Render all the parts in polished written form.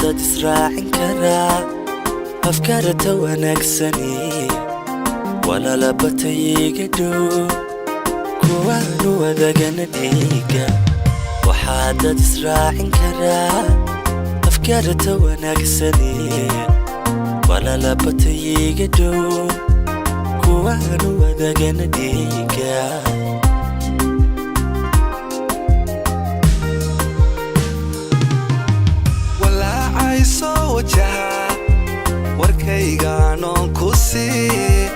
Dad israacin karaa afkaarta wanaagsani, walalabatayga dhow, kuwaanu wadagana dhiiga. Waxaa dad israacin karaa afkaarta wanaagsani, walalabatayga dhow, kuwaanu wadagana dhiiga. Walaacay soo wajaha warkaygaanoon ku sii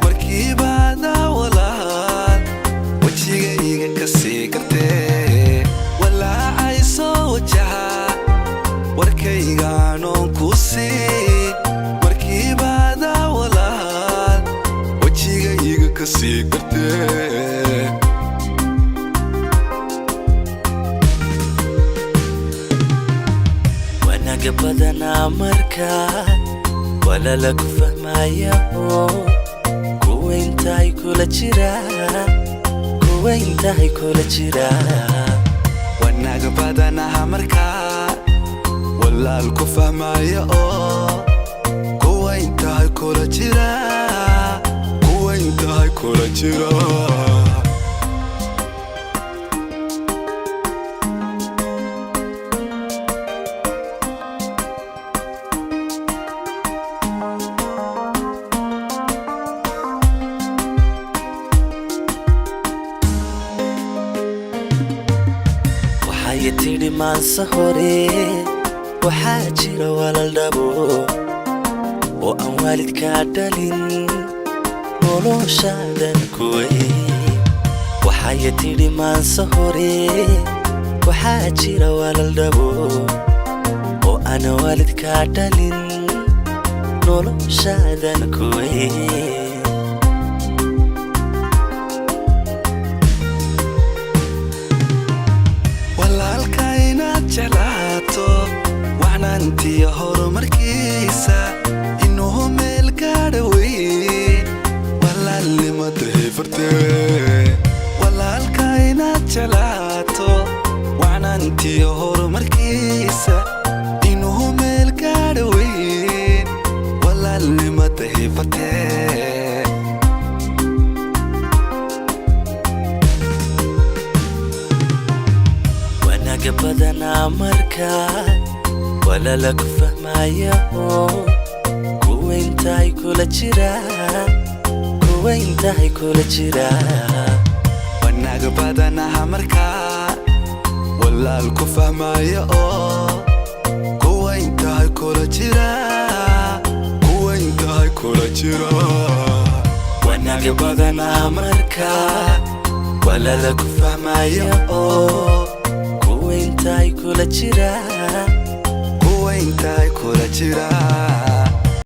markiibaada walaal wejigayga ka sii gartee. Walaacay soo wajaha warkaygaanoon ku sii markiibaada walaal wejigayga ka sii gartee. Wanaga badanaa markaa walaala ku fahmaya oo kuwa intahay kula jira, kuwa intahay kula jira. Wanaag badanaha markaa walaal ku fahmaya oo kuwa intahay kula jira, kuwa intahay kula jira. Waxay tidhi maanse hore, waxaa jira walal dhabo oo aan waalidkaa dhalin noloshaadan kuwey. Waxay tidhi maanse hore, waxaa jira walal dhabo oo aan waalidkaa dhalin noloshaadan kuwey. Walaalka inaad jeclaato wacnaantiyo horumarkiisa inuu meel gaadha weyn walaalnimada heefartee. Walaalka inaad jeclaato wacnaantiyo horumarkiisa inuu meel gaadha weyn walaalnimada heefartee. Wanaga badanaa markaa walaala ku fahmaya oo kuwa intahay kula jira, kuwa intahay kula jira. Wanaag badanaha markaa walaal ku fahmaya oo kuwa intahay kula jira, kuwa intahay kula jira. Wanaga badanaa markaa walaala ku fahmaya oo kuwa intahay kula jira, kuwa intahay kula jira.